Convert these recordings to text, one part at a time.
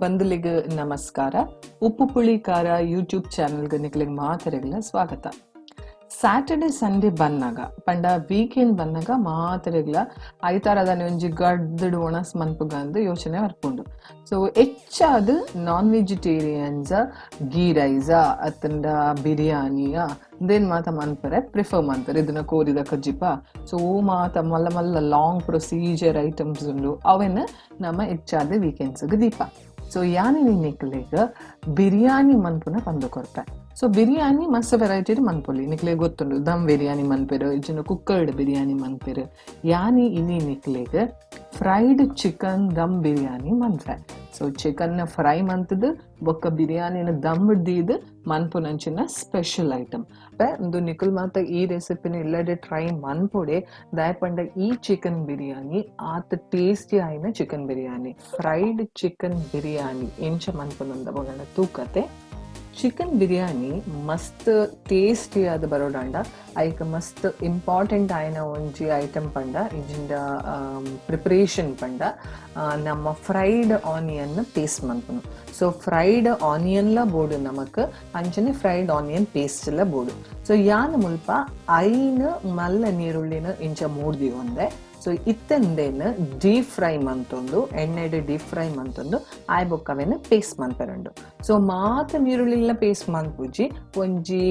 ಬಂಧುಲಿಗೆ ನಮಸ್ಕಾರ. ಉಪ್ಪು ಪುಳಿ ಖಾರ ಯೂಟ್ಯೂಬ್ ಚಾನೆಲ್ಗೆ ನಿಕ್ಲಿಗೆ ಮಾತರೆಗಳ ಸ್ವಾಗತ. ಸ್ಯಾಟರ್ಡೆ ಸಂಡೇ ಬನ್ನಾಗ ಪಂಡ ವೀಕೆಂಡ್ ಬನ್ನಾಗ ಮಾತರೆಗ್ಲ ಐತಾರದಾನೆ ಒಂಜಿ ಗಡ್ದಡು ಒಣಸ್ ಮನ್ಪುಗಂದು ಯೋಚನೆ ಬರ್ಪುಂಡು. ಸೊ ಹೆಚ್ಚಾದ ನಾನ್ ವೆಜಿಟೇರಿಯನ್ಸ್ ಗೀ ರೈಸ ಅತ್ತಂಡ ಬಿರಿಯಾನಿಯ ದೇನ್ ಮಾತ ಮನ್ಪರೆ ಪ್ರಿಫರ್ ಮನ್ಪರೆ. ಇದನ್ನ ಕೋರಿದ ಕಜ್ಜಿಪ, ಸೊ ಓ ಮಾತ ಮಲ್ಲ ಮಲ್ಲ long procedure items ಉಂಡು. ಅವೆನ್ ನಮ್ಮ ಹೆಚ್ಚಾದ ವೀಕೆಂಡ್ಸ್ಗೆ ದೀಪ. ಸೊ ಯಾನಿ ನಿಕ್ಲೆಗ್ ಬಿರಿಯಾನಿ ಮನ್ಪುನ ಪಂದು ಕೊರ್ಪೆ. ಸೊ ಬಿರಿಯಾನಿ ಮಸ್ತ್ ವೆರೈಟಿ ಮನ್ಪೊಲಿ, ನಿಕ್ಲೆಗ್ ಗೊತ್ತುಂಡು. ದಮ್ ಬಿರಿಯಾನಿ ಮನ್ಪೆರು, ಇಜ್ಜಿಂಡ ಕುಕ್ಕರ್ಡ್ ಬಿರಿಯಾನಿ ಮನ್ಪೆರು. ಯಾನಿ ಇನಿ ನಿಕ್ಲೆಗ್ fried chicken dum biryani ಮನ್ಪೆ. So chicken fry ಮಂತದು ಬೊಕ್ಕ ಬಿರಿಯಾನಿನ ದಮ್ ದೀದ್ ಮನ್ಪುನಂಚಿನ ಸ್ಪೆಷಲ್ ಐಟಮ್ ಒಂದು. ನಿಕುಲ್ ಮಾತ ಈ ರೆಸಿಪಿನ ಇಲ್ಲಡೆ ಟ್ರೈ ಮನ್ಪೊಡೆ. ದಾಯಪಂಡ ಈ ಚಿಕನ್ ಬಿರಿಯಾನಿ ಆತ್ ಟೇಸ್ಟಿ ಆಯಿನ chicken biryani. Fried chicken biryani ಎಂಚ ಮನ್ಪುನಂದ ಬೊಗಣ ತೂಕತೆ. ಚಿಕನ್ ಬಿರಿಯಾನಿ ಮಸ್ತ್ ಟೇಸ್ಟಿ ಆದ್ ಬರೋಡಾಂಡ ಐಕ್ ಮಸ್ತ್ ಇಂಪಾರ್ಟೆಂಟ್ ಆಯಿನ ಒಂಜಿ ಐಟಮ್ ಪಂಡ, ಇಜಿಂಡ ಪ್ರಿಪರೇಷನ್ ಪಂಡ, ನಮ್ಮ fried onion paste ಮನ್ಪುನು. So fried ಆನಿಯನ್ಲ ಬೋಡು ನಮಕ್, ಅಂಚನೆ fried onion paste ಲ ಬೋಡು. ಸೊ ಯಾನ್ ಮುಲ್ಪ 5 ಮಲ್ಲ ನೀರುಳ್ಳಿನ ಇಂಚ ಮೂರ್ದಿ ಒಂದೆ. ಸೊ ಇತ್ತೆಂದೇನ್ ಡೀಪ್ ಫ್ರೈ ಮಂತೊಂದು, ಎಣ್ಣೆಡ್ ಡೀಪ್ ಫ್ರೈ ಮಂತೊಂದು ಆಯ್ ಬೊಕ್ಕವೇನ ಪೇಸ್ಟ್ ಮನ್ಪೆರುಂಡು. ಸೊ ಮಾತ ನೀರುಳ್ಳಿನ ಪೇಸ್ಟ್ ಮನ್ಪುಜಿ, ಒಂಜಿ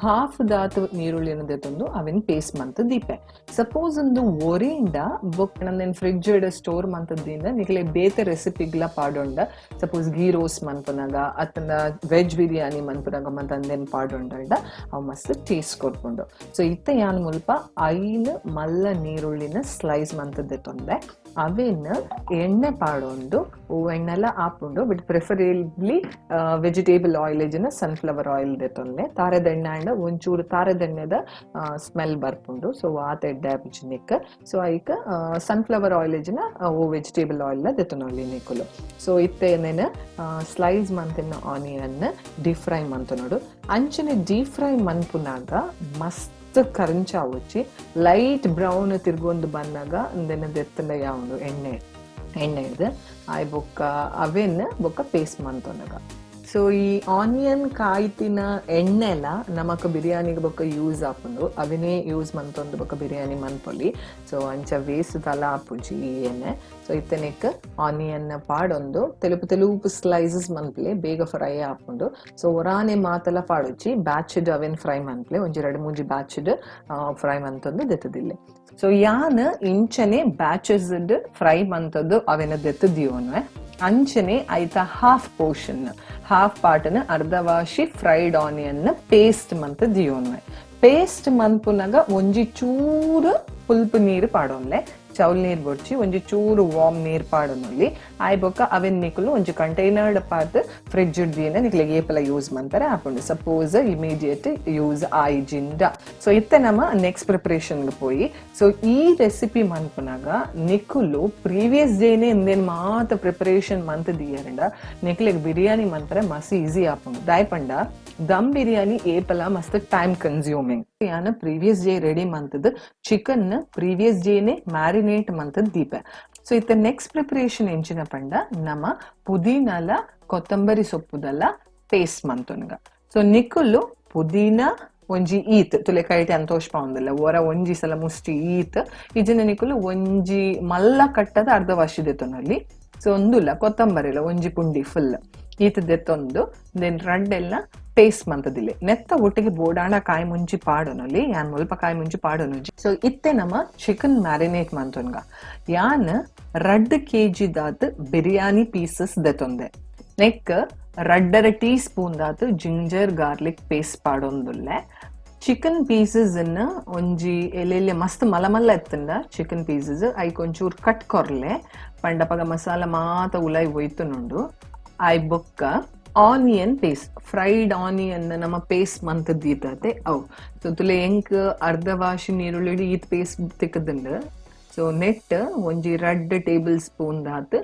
ಹಾಫ್ ದಾತ್ ನೀರುಳ್ಳಿನ ದೆತ್ತೊಂದು ಅವೆನ್ ಪೇಸ್ಟ್ ಮಂತ್ ದೀಪೆ. ಸಪೋಸ್ ಒಂದು ಒರಿಂಡ ಬೊಕ್ಕ ನಂದೇನ್ ಫ್ರಿಡ್ಜ್ ಸ್ಟೋರ್ ಮಂತದಿಂದ ನಿಕ್ಲೆ ಬೇತೆ ರೆಸಿಪಿಗ್ಲ ಪಾಡೊಂಡ, ಸಪೋಸ್ ಗೀ ರೋಸ್ಟ್ ಮನ್ಪುನಾಗ ಅತ್ತಂಡ ವೆಜ್ ಬಿರಿಯಾನಿ ಮನ್ಪುನಾಗ ಮಂತಂದೇನ್ ಪಾಡೊಂಡ ಅವು ಮಸ್ತ್ ಟೇಸ್ಟ್ ಕೊರ್ಪುಂಡು. ಸೊ ಇತ್ತ ಯಾನ್ ಮುಲ್ಪ 5 ಮಲ್ಲ ನೀರುಳ್ಳಿನ ಸ್ಲೈಸ್ ಮಂತದ್ದು ಅವೇನ್ ಎಣ್ಣೆ ಪಾಡೊಂದು, ಎಣ್ಣೆಲ್ಲ ಆಪುಂಡು, but preferably vegetable oil ಇಜ್ಜಿನ sunflower oil ದೆತ್ತೊಂದೆ. ತಾರೆದ ಎಣ್ಣೆ ಆಂಡ ಒಂಚೂರು ತಾರೆದೆಣ್ಣೆದ ಸ್ಮೆಲ್ ಬರ್ಪುಂಡು. ಸೊ ಆತ ಎಡ್ಡೆ ಆಪುಜಿ. ಸೊ ಐಕ್ ಸನ್ಫ್ಲವರ್ ಆಯಿಲ್ ಇಜ್ಜಿನ ಓ ವೆಜಿಟೇಬಲ್ ಆಯಿಲ್ ದೆತ್ತೊನೊಲಿ ನಿಕುಲು. ಸೊ ಇತ್ತೆ ಏನೇನು ಸ್ಲೈಸ್ ಮಂತಿನ onion deep fry ಮಂತನೋಡು. ಅಂಚನೆ ಡೀಪ್ ಫ್ರೈ ಮನ್ಪುನಾಗ ಮಸ್ತ್ ಕರಂಚಾವೊಚ್ಚಿ, ಲೈಟ್ ಬ್ರೌನ್ ತಿರ್ಗೊಂದು ಬಂದಾಗ ಇಂದೆನ ದೆತ್ತಂಡ ಯಾವುಂಡು ಎಣ್ಣೆ ಎಣ್ಣೆ ಹಿಡ್ದು ಆಯ್ ಬೊಕ್ಕ ಅವೆನ್ ಬೊಕ್ಕ ಪೇಸ್ಟ್ ಮಂತೊನಗ. ಸೊ ಈ ಆನಿಯನ್ ಕಾಯ್ತಿನ ಎಣ್ಣೆಲ ನಮಕ್ ಬಿರಿಯಾನಿಗೆ ಬೊಕ್ಕ ಯೂಸ್ ಆಪುಂಡು. ಅವೆನೇ ಯೂಸ್ ಮಂತೊಂದು ಬೊಕ್ಕ ಬಿರಿಯಾನಿ ಮನ್ಪೊಲಿ. ಸೊ ಅಂಚ ವೇಸ್ಟ್ ತಲ ಆಪುಜಿ ಈ ಎಣ್ಣೆ. ಸೊ ಇತ್ತನೆಕ್ ಆನಿಯನ್ ಪಾಡೊಂದು ತೆಲುಪು ತೆಲುಪು ಸ್ಲೈಸಸ್ ಮನ್ಪಲೆ, ಬೇಗ ಫ್ರೈ ಆಪುಂಡು. ಸೊ ಒರಾನೆ ಮಾತೆಲ್ಲ ಪಾಡೊಚ್ಚಿ, ಬ್ಯಾಚ್ಡ್ ಅವೆನ್ ಫ್ರೈ ಮನ್ಪಲೆ. ಒಂಜಿ ರಡ್ಡ್ ಮೂಜಿ ಬ್ಯಾಚ್ಡ್ ಫ್ರೈ ಮಂತೊಂದು ದೆತ್ತದಿಲ್ಲೆ. ಸೊ ಯಾನ್ ಇಂಚನೆ ಬ್ಯಾಚಸ್ ಫ್ರೈ ಮಂತದ್ದು ಅವೆನ ದೆತ್ತದಿಯೋನ್ವೆ. ಅಂಚನೆ ಐತ half portion, half ಪಾರ್ಟ್ನ ಅರ್ಧ ವಾಶಿ fried onion paste ಮಂತ್ ದಿಯೋನ್ವೆ. ಪೇಸ್ಟ್ ಮನ್ಪುನಗ ಒಂಜಿ ಚೂರು ಪುಲ್ಪು ನೀರು ಪಾಡೊನ್ಲೆ. ಚೌಲ್ ನೀರ್ ಬೊಡ್ಚಿ, ಒಂಜಿ ಚೂರು ವಾರ್ಮ್ ನೀರ್ ಪಾಡೊನೊಲಿ. ಆಯ್ ಬೊಕ್ಕ ಅವೆನ್ ನಿಕುಲು ಒಂಜಿ ಕಂಟೈನರ್ ಪಾತ್ ಫ್ರಿಡ್ಜ್ ದೀನ ನಿಕ್ಲೆಗ್ ಏಪಲ ಯೂಸ್ ಮಂತಾರೆ ಆಪುಂಡು, suppose immediate use ಆಯ್ಜಿಂಡ. ಸೊ ಇತ್ತೆ ನಮ್ಮ ನೆಕ್ಸ್ಟ್ ಪ್ರಿಪರೇಷನ್ ಪೋಯಿ. ಸೊ ಈ ರೆಸಿಪಿ ಮನ್ಪುನಾಗ ನಿಕುಲು ಪ್ರೀವಿಯಸ್ ಡೇನೆ ಇಂದೇನ್ ಮಾತ ಪ್ರಿಪರೇಷನ್ ಮಂತ್ ದಿಯರಂಡ ನಿಕ್ಲೆಗ್ ಬಿರಿಯಾನಿ ಮನ್ಪರೆ ಮಸ್ತ್ ಈಸಿ ಆಪುಂಡು. ದಾಯಪಂಡ ದಮ್ ಬಿರಿಯಾನಿ ಏಪಲ ಮಸ್ತ್ ಟೈಮ್ ಕನ್ಸ್ಯೂಮಿಂಗ್. ಯಾನ previous day ready ಮಂತದ್ chicken previous ಡೇನೆ marinate ಮಂತದ್ ದೀಪೆ. ಸೊ ಇತ್ತ ನೆಕ್ಸ್ಟ್ ಪ್ರಿಪರೇಷನ್ ಎಂಚಿನ ಪಂಡ, ನಮ್ಮ ಪುದೀನಲ ಕೊತ್ತಂಬರಿ ಸೊಪ್ಪುದಲ್ಲ ಪೇಸ್ಟ್ ಮಂತೊನಗ. ಸೊ ನಿಕುಲು ಪುದೀನ ಒಂಜಿ ಈತ್ ತುಲೆ ಕೈಟೆ ಅಂತೋಷ್ಪ ಉಂದಲ್ಲ, ಒರ ಒಂಜಿ ಸಲ ಮುಷ್ಟಿ ಈತ್ ಇಜಿನ ನಿಕುಲು ಒಂಜಿ ಮಲ್ಲ ಕಟ್ಟದ ಅರ್ಧ ವರ್ಷದೆತ್ತೊನಲ್ಲಿ. ಸೊ ಒಂದುಲ್ಲ ಕೊತ್ತಂಬರಿಲ ಒಂಜಿ ಪುಂಡಿ ಫುಲ್ ಈತ್ ದೆತ್ತೊಂದು then ರಡ್ಡೆಲ್ಲ ಪೇಸ್ಟ್ ಮಂತದಿಲ್ಲ. ನೆತ್ತ ಒಟ್ಟಿಗೆ ಬೋಡಾಣ ಕಾಯಿ ಮುಂಚಿ ಪಾಡೊನೊಲಿ. ಯಾನ್ ಮುಲ್ಪ ಕಾಯಿ ಮುಂಚಿ ಪಾಡೊನುಜಿ. ಸೊ ಇತ್ತೆ ನಮ್ಮ ಚಿಕನ್ ಮ್ಯಾರಿನೇಟ್ ಮಂತೊನ್ಗ. ಯಾನ್ 2 ಕೆಜಿ ದಾತ್ ಬಿರಿಯಾನಿ ಪೀಸಸ್ ದೆತ್ತೊಂದೆ. ನೆಕ್ 2.5 ಟೀ ಸ್ಪೂನ್ ದಾತ್ ginger garlic paste ಪಾಡೊಂದುಲ್ಲೆ. Chicken pieces ಒಂಜಿ ಎಲ್ಲೆಲ್ಲೆ ಮಸ್ತ್ ಮಲ್ಲ ಮಲ್ಲ ಎತ್ತಂಡ ಚಿಕನ್ ಪೀಸಸ್, ಐಕ್ ಒಂಚೂರು ಕಟ್ ಕೊರ್ಲೆ. ಪಂಡಪಗ ಮಸಾಲ ಮಾತ ಉಲೈ ಒಯ್ತುನುಂಡು. ಆಯ್ ಬೊಕ್ಕ onion paste, fried onion ನಮ್ಮ ಪೇಸ್ಟ್ ಮಂತದ್ದೀತತೆ ಅವು. ಸೊ ತುಲೆ ಎಂಕ್ ಅರ್ಧ ವಾಶಿ ನೀರುಳ್ಳಿ ಈತ್ ಪೇಸ್ಟ್ ತಿಕ್ಕದುಂಡು. ಸೊ ನೆಟ್ ಒಂಜಿ 2 ಟೇಬಲ್ ಸ್ಪೂನ್ ದಾತ್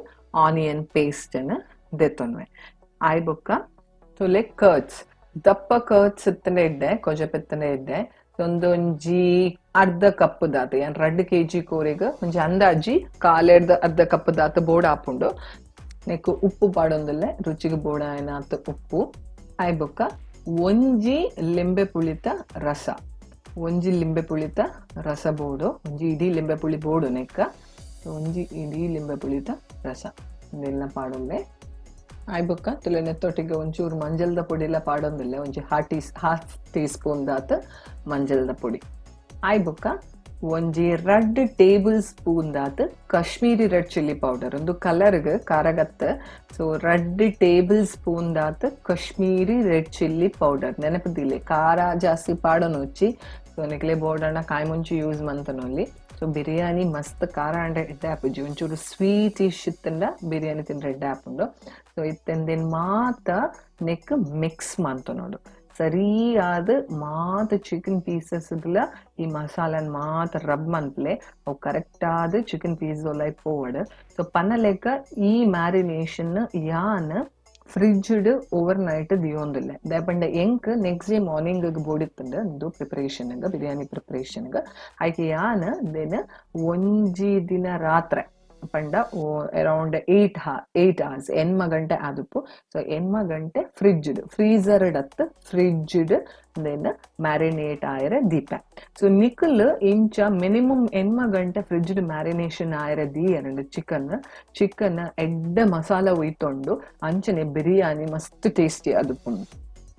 ಆನಿಯನ್ ಪೇಸ್ಟ್ ದೆತ್ತೊನ್ವೆ. ಆಯ್ ಬೊಕ್ಕ ತುಲೆ ಕರ್ಡ್ಸ್, ದಪ್ಪ ಕರ್ಡ್ಸ್ ಇತ್ತನೆ ಇದ್ದೆ, ಕೊಜಪೆತ್ತನೆ ಇದ್ದೆ. ಒಂದೊಂಜಿ ಅರ್ಧ ಕಪ್ ದಾತ, ಯಾನ್ 2 ಕೆಜಿ ಕೋರಿಗ್ ಒಂಜಿ ಅಂದಾಜಿ ಕಾಲೆರ್ದ ಅರ್ಧ ಕಪ್ ದಾತ ಬೋರ್ಡ್ ಆಪುಂಡು. ನೆಕ್ಕು ಉಪ್ಪು ಪಾಡೊಂದುಲ್ಲೆ, ರುಚಿಗೆ ಬೋಡಾಯನಾತ್ ಉಪ್ಪು. ಆಯ್ ಬೊಕ್ಕ ಒಂಜಿ ಲಿಂಬೆ ಪುಳಿತ ರಸ, ಒಂಜಿ ಲಿಂಬೆ ಪುಳಿತ ರಸ ಬೋಡು, ಒಂಜಿ ಇಡೀ ಲಿಂಬೆ ಪುಳಿ ಬೋಡು ನೆಕ್ಕ, ಒಂಜಿ ಇಡೀ ಲಿಂಬೆ ಪುಳಿತ ರಸ ಇಂದೆಲ್ಲ ಪಾಡೊಂದೆ. ಆಯ್ ಬೊಕ್ಕ ತುಲೆ ನೆತ್ತೊಟ್ಟಿಗೆ ಒಂಚೂರು ಮಂಜಲ್ದ ಪೊಡಿಲ ಪಾಡೊಂದಿಲ್ಲ, ಒಂಜಿ half tea spoon ದಾತ್ ಮಂಜಲ್ದ ಪೊಡಿ. ಆಯ್ ಬೊಕ್ಕ ಒಂಜಿ ರಡ್ಡ್ ಟೇಬಲ್ ಸ್ಪೂನ್ ದಾತ್ ಕಾಶ್ಮೀರಿ red chilli powder, ಒಂದು ಕಲರ್ಗ್ ಖಾರಗತ್. ಸೊ ರಡ್ಡ್ ಟೇಬಲ್ ಸ್ಪೂನ್ ದಾತ್ ಕಾಶ್ಮೀರಿ red chilli powder. ನೆನಪುದಿಲ್ಲ ಖಾರ ಜಾಸ್ತಿ ಪಾಡೊನೊಚ್ಚಿ. ಸೊ ನಿಕ್ಲೆ ಬೋಡಣ್ಣ ಕಾಯಿ ಮುಂಚಿ ಯೂಸ್ ಮಂತನೊಲ್ಲಿ. ಸೊ ಬಿರಿಯಾನಿ ಮಸ್ತ್ ಖಾರ ಅಂಡ ಎಡ್ಡೆ ಆಪುಜಿ, ಒಂಚೂರು ಸ್ವೀಟ್ ಇಶ್ ಇತ್ತಂಡ ಬಿರಿಯಾನಿ ತಿಂದ್ರೆ ಎಡ್ಡೆ ಆಪುಂಡು. ಸೊ ಇತ್ತೆಂದೇನ್ ಮಾತ ನೆಕ್ ಮಿಕ್ಸ್ ಮಂತನೋಡು ಸರಿಯಾದ ಮಾತ ಚಿಕನ್ ಪೀಸಸ್ ಈ ಮಸಾಲನ್ ಮಾತ ರಬ್ ಮನ್ಪ್ಲೆ, ಅವು ಕರೆಕ್ಟ್ ಆದ ಚಿಕನ್ ಪೀಸ್ ಒಲ ಪೋವಡ್. ಸೊ ಪನ್ನಲೆಕ್ಕ ಈ ಮ್ಯಾರಿನೇಷನ್ ಯಾನ್ ಫ್ರಿಡ್ಜ್ಡ್ ಓವರ್ ನೈಟ್ ದಿಯೊಂದಿಲ್ಲ. ದಾಯೆಪಂಡ ಎಂಕ್ next day morning ಬೋಡಿತ್ತುಂಡು ಇಂದು ಪ್ರಿಪರೇಷನ್, ಬಿರಿಯಾನಿ ಪ್ರಿಪರೇಷನ್. ಐಕೆ ಯಾನ್ then ಒಂಜಿ ದಿನ ರಾತ್ರೆ ಪಂಡ ಅರೌಂಡ್ 8 ಅವರ್ಸ್, 8 ಗಂಟೆ ಆದುಪ್ಪು. ಸೊ 8 ಗಂಟೆ ಫ್ರಿಡ್ಜ್ಡ್, ಫ್ರೀಸರ್ ಡತ್ ಫ್ರಿಡ್ಜ್ಡ್ then marinate ಆಯರೆ ದೀಪ. ಸೊ ನಿಕಲ್ ಇಂಚ ಮಿನಿಮಮ್ 8 ಗಂಟೆ ಫ್ರಿಡ್ಜ್ಡ್ ಮ್ಯಾರಿನೇಷನ್ ಆಯರೆ ದೀಯರಂಡು ಚಿಕನ್ ಚಿಕನ್ ಎಡ್ಡೆ ಮಸಾಲ ಒಯ್ತೊಂಡು, ಅಂಚನೆ ಬಿರಿಯಾನಿ ಮಸ್ತ್ ಟೇಸ್ಟಿ ಆದುಪ್ಪುಂಡು.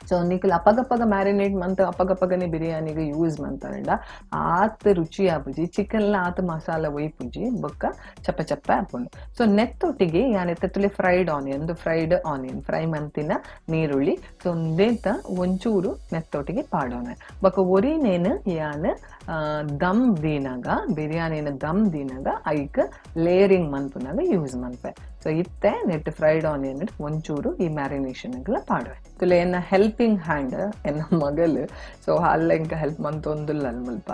ಸೊ ನಿಕಲ್ ಅಪಗಪಗ ಮ್ಯಾರಿನೇಟ್ ಮಂತ ಅಪಗಪಗನೆ ಬಿರಿಯಾನಿಗೆ ಯೂಸ್ ಮಂತಂಡ ಆತ್ ರುಚಿ ಆಪುಜಿ, ಚಿಕನ್ ಆತ್ ಮಸಾಲ ಒಯ್ಪುಜಿ, ಬೊಕ್ಕ ಚಪ್ಪ ಚಪ್ಪ ಆಪುಂಡು. ಸೊ ನೆತ್ತೊಟ್ಟಿಗೆ ಯಾನ್ ಎತ್ತುಲೆ fried onion, fried onion fry ಮಂತಿನ ನೀರುಳ್ಳಿ. ಸೊ ಉಂದೇತ ಒಂಚೂರು ನೆತ್ತೊಟ್ಟಿಗೆ ಪಾಡೋಣ. ಬೊಕ್ಕ ಒರಿನೇನು ಯಾನ್ ದಮ್ ದೀನಾಗ, ಬಿರಿಯಾನಿನ ದಮ್ ದೀನಾಗ ಐಕ್ ಲೇಯರಿಂಗ್ ಮನ್ಪುನಾಗ ಯೂಸ್ ಮನ್ಪೆ. ಸೊ ಇತ್ತೆ net fried onion ಒಂಚೂರು ಈ ಮ್ಯಾರಿನೇಷನ್ ಪಾಡುವೆ. ತುಲೆ ಎನ್ನ ಹೆಲ್ಪಿಂಗ್ ಹ್ಯಾಂಡ್ ಎನ್ನ ಮಗಲ್. ಸೊ ಅಲ್ಲ ಎಂಕ ಹೆಲ್ಪ್ ಮಂತೊಂದುಲ್ಲ ಮುಲ್ಪ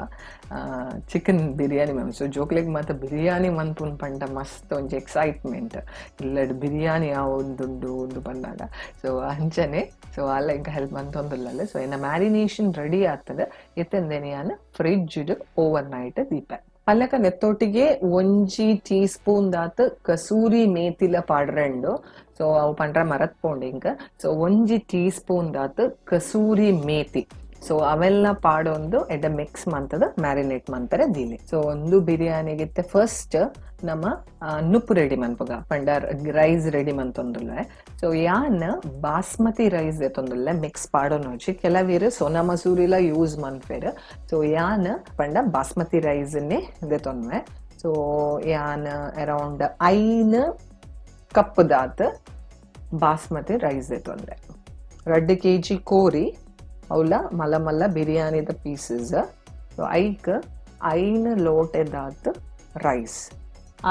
chicken biryani ma'am. So ಜೋಕ್ಲೆಗ್ ಮಾತ ಬಿರಿಯಾನಿ ಮನ್ಪುನ್ ಪಂಡ ಮಸ್ತ್ ಒಂಜಿ ಎಕ್ಸೈಟ್ಮೆಂಟ್, ಇಲ್ಲಡ್ ಬಿರಿಯಾನಿ ಒಂದುಂಡು ಒಂದು ಪಂಡಾಗ. ಸೊ ಅಂಚನೆ ಸೊ ಅಲ್ಲ ಎಂಕ ಹೆಲ್ಪ್ ಮಂತೊಂದುಲ್ಲ. ಸೊ ಎನ್ನ ಮ್ಯಾರಿನೇಷನ್ ರೆಡಿ ಆಗ್ತದೆ. ಇತ್ತೆಂದೇನೆ ಯಾನ್ ಫ್ರಿಡ್ಜ್ಡ್ ಓವರ್ ನೈಟ್ ದೀಪ. ಪಲ್ಲಕ ನೆತ್ತೊಟ್ಟಿಗೆ ಒಂಜಿ ಟೀ ಸ್ಪೂನ್ ದಾತ್ ಕಸೂರಿ ಮೇಥಿಲ ಪಾಡ್ರೆಂಡು. ಸೊ ಅವು ಪಂಡ್ರ ಮರತ್ ಪೋಂಡು ಇಂಕ. ಸೊ ಒಂಜಿ ಟೀ ಸ್ಪೂನ್ ದಾತ್ ಕಸೂರಿ ಮೇಥಿ. ಸೊ ಅವೆಲ್ಲ ಪಾಡೊಂದು ಎಡ್ಡೆ ಮಿಕ್ಸ್ ಮಂತದ ಮ್ಯಾರಿನೇಟ್ ಮಂತಾರೆ ದೀಲಿ. ಸೊ ಒಂದು ಬಿರಿಯಾನಿಗಿತ್ತೆ ಫಸ್ಟ್ ನಮ್ಮ ನುಪ್ಪು ರೆಡಿ ಮನ್ಪುಗ ಪಂಡ ರೈಸ್ ರೆಡಿ ಮಂತೊಂದುಲ್ಲೆ. ಸೊ ಯಾನ್ ಬಾಸ್ಮತಿ ರೈಸ್ ಎತ್ತೊಂದುಲ್ಲೆ, ಮಿಕ್ಸ್ ಪಾಡೊನೊಚ್ಚಿ. ಕೆಲವೇರು ಸೋನಾ ಮಸೂರಿಲ ಯೂಸ್ ಮನ್ಪೆರ್. ಸೊ ಯಾನ್ ಪಂಡ ಬಾಸ್ಮತಿ ರೈಸ್ನ್ನೇ ದೆತೊನ್ವೆ. ಸೊ ಯಾನ್ ಅರೌಂಡ್ 5 ಕಪ್ ದಾತ್ ಬಾಸ್ಮತಿ ರೈಸ್ ದೆತೊಂದೆ. 2 ಕೆಜಿ ಕೋರಿ, ಅವಲ ಮಲ್ಲ ಮಲ್ಲ ಬಿರಿಯಾನಿದ ಪೀಸಸ್. ಸೊ ಐಕ್ 5 ಲೋಟೆ ದಾತ್ ರೈಸ್.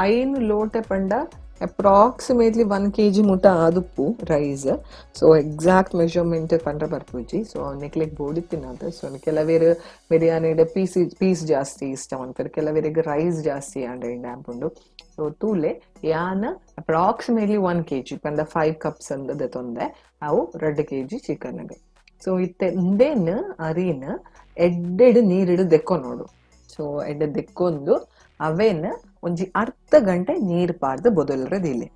5 ಲೋಟೆ ಪಂಡ ಅಪ್ರಾಕ್ಸಿಮೇಟ್ಲಿ 1 ಕೆಜಿ ಮುಟ್ಟ ಆದುಪ್ಪು rice. So exact measurement ಪಂಡ್ರ ಬರ್ಪುಜಿ. So ನೆಕ್ಲೆಗ್ ಬೋಡಿತ್ತಿನದು. So ಕೆಲವೇರು ಬಿರಿಯಾನಿಡ್ piece piece ಜಾಸ್ತಿ ಇಷ್ಟ ಮನ್ಪೆರ್, ಕೆಲವರಿಗೆ ರೈಸ್ ಜಾಸ್ತಿ ಆಂಡ ಆಪುಂಡು. ಸೊ ತೂಲೆ, ಯಾನ್ ಅಪ್ರಾಕ್ಸಿಮೇಟ್ಲಿ 1 ಕೆಜಿ ಪಂಡ 5 ಕಪ್ಸ್ ಅಂದ್ ದೆತೊಂದೆ, ಅವು 2 ಕೆಜಿ ಚಿಕನ್ಗ್. ಸೊ ಇತ್ತೆ ಉಂದೇನ್ ಅರಿನ್ ಎಡ್ಡೆಡ್ ನೀರಿಡು ದೆಕ್ಕೊ ನೋಡು. ಸೊ ಎಡ್ಡೆ ದೆಕ್ಕೊಂದು ಅವೇನ್ ಒಂಜಿ ಅರ್ಧ ಗಂಟೆ ನೀರ್ ಪಾಡ್ದು ಬೊದಲ್ರೆ ದೀಲೆ,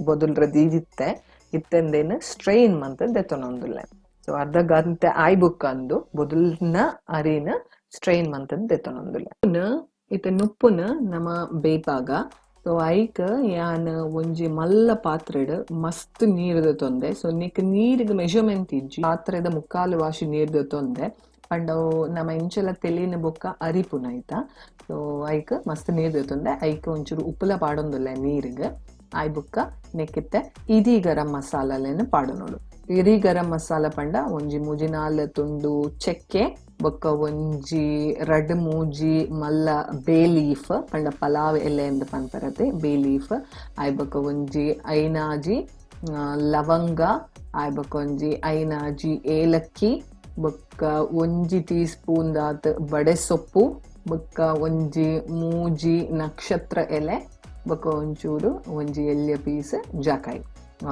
ಬೊದಲ್ರೆ ದೀದಿತ್ತೆ. ಇತ್ತೆಂದೇನು ಸ್ಟ್ರೈನ್ ಮಂತ ದೆತ್ತೊನೊಂದುಲ್ಲೆ. ಸೊ ಅರ್ಧ ಗಂಟೆ ಆಯ್ ಬುಕ್ಕಂದು ಬೊದಲ್ನ ಅರಿನ ಸ್ಟ್ರೈನ್ ಮಂತದ್ ದೆತ್ತೊನೊಂದುಲ್ಲೆ. ಇತ್ತೆ ನುಪ್ಪುನ ನಮ ಬೇಪಾಗ. ಸೊ ಐಕ್ ಯಾನ್ ಒಂಜಿ ಮಲ್ಲ ಪಾತ್ರೆಡ್ ಮಸ್ತ್ ನೀರ್ ದೆತೊಂದೆ. ಸೊ ನಿಕ್ ನೀರಿಗೆ ಮೆಜರ್ಮೆಂಟ್ ಇಜ್ಜಿ, ಪಾತ್ರೆದ ಮುಕ್ಕಾಲು ವಾಶಿ ನೀರ್ ದೆತೊಂದೆ. ಪಂಡ ನಮ ಇಂಚಲ ತೆಲಿನ ಬೊಕ್ಕ ಅರಿಪುನ ಐತ. ಸೊ ಐಕ್ ಮಸ್ತ್ ನೀರ್ ದೆತೊಂದೆ. ಐಕ್ ಒಂಚೂರು ಉಪ್ಪುಲ ಪಾಡೊಂದುಲ್ಲೆ ನೀರಿಗೆ. ಆಯ್ ಬೊಕ್ಕ ನೆಕ್ಕಿತ್ತೆ ಇಡೀ ಗರಂ ಮಸಾಲೆನ್ ಪಾಡೊನೊಡು. ಇಡೀ ಗರಂ ಮಸಾಲ ಪಂಡ ಒಂಜಿ ಮೂಜಿ ನಾಲ್ ತುಂಡು ಚಕ್ಕೆ, ಬೊಕ್ಕ ಒಂಜಿ ರಡ್ಡ್ ಮೂಜಿ ಮಲ್ಲ ಬೇ ಲೀಫ್, ಪಂಡ ಪಲಾವ್ ಎಲೆ ಎಂದು ಪನ್ಪರತೆ ಬೇ ಲೀಫ್. ಆಯ್ ಬೊಕ್ಕ ಒಂಜಿ ಐನಾಜಿ ಲವಂಗ, ಆಯ್ ಬೊಕ್ಕ ಒಂಜಿ ಐನಾಜಿ ಏಲಕ್ಕಿ, ಬೊಕ್ಕ ಒಂಜಿ ಟೀ ಸ್ಪೂನ್ ದಾತ್ ಬಡೆ ಸೊಪ್ಪು, ಬೊಕ್ಕ ಒಂಜಿ ಮೂಜಿ ನಕ್ಷತ್ರ ಎಲೆ, ಬೊಕ್ಕ ಒಂಚೂರು ಒಂಜಿ ಎಲ್ಯ ಪೀಸ್ ಜಾಕಾಯಿ.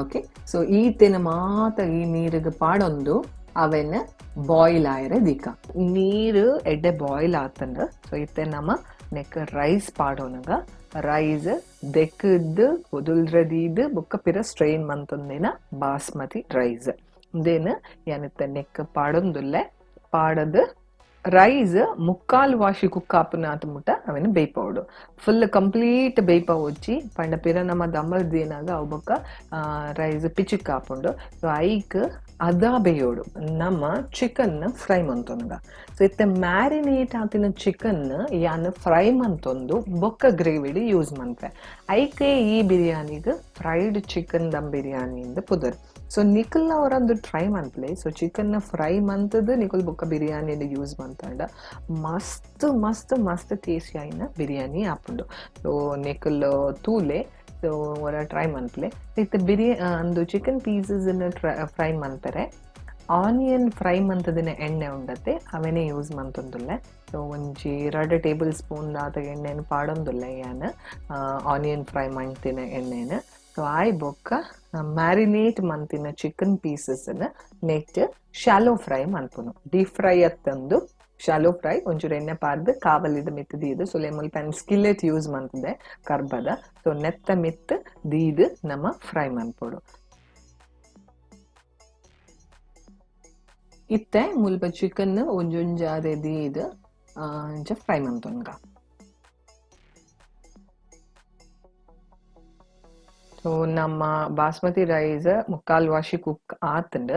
ಓಕೆ, ಸೊ ಈತೆನ ಮಾತ ಈ ನೀರಿಗೆ ಪಾಡೊಂದು ಅವೆನ್ ಬಾಯ್ಲ್ ಆಯರೆ ದೀಕ. ನೀರು ಎಡ್ಡೆ ಬಾಯ್ಲ್ ಆತಂಡ, ಸೊ ಇತ್ತೆ ನಮ್ಮ ನೆಕ್ ರೈಸ್ ಪಾಡೋನಗ. Rice ದೆಕ್ಕದ್ದು ಪೊದುಲ್ರದೀದ್ ಬೊಕ್ಕ ಪಿರ ಸ್ಟ್ರೈನ್ ಮಂತೊಂದಿನ ಬಾಸ್ಮತಿ ರೈಸ್ ಉಂದೇನು ಯಾನಿತ್ತ ನೆಕ್ ಪಾಡೊಂದುಲ್ಲೆ ಪಾಡದು ರೈಸ್ ಮುಕ್ಕಾಲು ವಾಶಿ ಕುಕ್ ಆಪುನಾತ್ ಮುಟ್ಟ ಅವೆನ್ ಬೇಯ್ಪಾವೊಡು ಫುಲ್ ಕಂಪ್ಲೀಟ್ ಬೇಯ್ಪಾವೊಚ್ಚಿ ಪಂಡ ಪಿರ ನಮ ದಮ್ಮರ್ ದೀನಾಗ ಅವು ಬೊಕ್ಕ ರೈಸ್ ಪಿಚಿಕ್ ಆಪುಂಡು. ಸೊ ಐಕ್ ಅದ ಬೇಯೋಡು ನಮ್ಮ ಚಿಕನ್ ಫ್ರೈ ಮಂತೊನುಗ. ಸೊ ಇತ್ತೆ ಮ್ಯಾರಿನೇಟ್ ಆತಿನ ಚಿಕನ್ ಯಾನ್ ಫ್ರೈ ಮಂತೊಂದು ಬೊಕ್ಕ ಗ್ರೇವಿಡ್ ಯೂಸ್ ಮನ್ಪೆ. ಐಕೆ ಈ ಬಿರಿಯಾನಿಗ್ ಫ್ರೈಡ್ ಚಿಕನ್ ದಮ್ ಬಿರಿಯಾನಿ ಇಂದ್ ಪುದರ್. ಸೊ ನಿಕಲ್ನ ಅವರೊಂದು ಟ್ರೈ ಮನ್ಪಲೆ. So chicken fry ಮಂತದ್ದು ನಿಕುಲ್ ಬೊಕ್ಕ ಬಿರಿಯಾನಿ ಯೂಸ್ ಮಂತಂಡ ಮಸ್ತ್ ಮಸ್ತ್ ಮಸ್ತ್ ಟೇಸ್ಟಿ ಆಯಿನ ಬಿರಿಯಾನಿ ಆಪುಂಡು. ಸೊ ನಿಕುಲ್ ತೂಲೆ, ಸೊ ಒರ ಟ್ರೈ ಮನ್ಪಲೆ. ಇತ್ತೆ ಅಂದು chicken pieces fry ಮನ್ಪೆರೆ onion fry ಮಂತದಿನ ಎಣ್ಣೆ ಉಂಡತ್ತೆ ಅವೆನೇ ಯೂಸ್ ಮಂತೊಂದುಲ್ಲೆ. ಸೊ ಒಂಜಿ 2 ಟೇಬಲ್ ಸ್ಪೂನ್ ದಾತ ಎಣ್ಣೆನ್ ಪಾಡೊಂದುಲ್ಲೆ ಯಾನ್ ಆನಿಯನ್ ಫ್ರೈ ಮಂತಿನ ಎಣ್ಣೆನ್. ಸೊ ಆಯ್ ಬೊಕ್ಕ ಮ್ಯಾರಿನೇಟ್ ಮಂತಿನ chicken pieces net shallow fry ಮನ್ಪುನು. Deep fry ಅತ್ತಂದು shallow fry ಒಂಚೂರು ಎಣ್ಣೆ ಪಾರ್ದು ಕಾವಲಿದ ಮಿತ್ತ್ ದೀದ್ ಸುಲೆ ಮುಲ್ಪ ಸ್ಕಿಲ್ಲೆಟ್ ಯೂಸ್ ಮಂತದೆ ಕರ್ಬದ. ಸೊ ನೆತ್ತ ಮಿತ್ತ್ ದೀದ್ ನಮ ಫ್ರೈ ಮನ್ಪೊಡು. ಇತ್ತೆ ಮುಲ್ಪ ಚಿಕನ್ ಒಂಜೊಂಜಾದೆ ದೀದ್ ಇಂಚ ಫ್ರೈ ಮಂತೊನ್ಗ. ಸೊ ನಮ್ಮ ಬಾಸ್ಮತಿ ರೈಸ್ ಮುಕ್ಕಾಲು ವಾಶಿ ಕುಕ್ ಆತಂಡ್.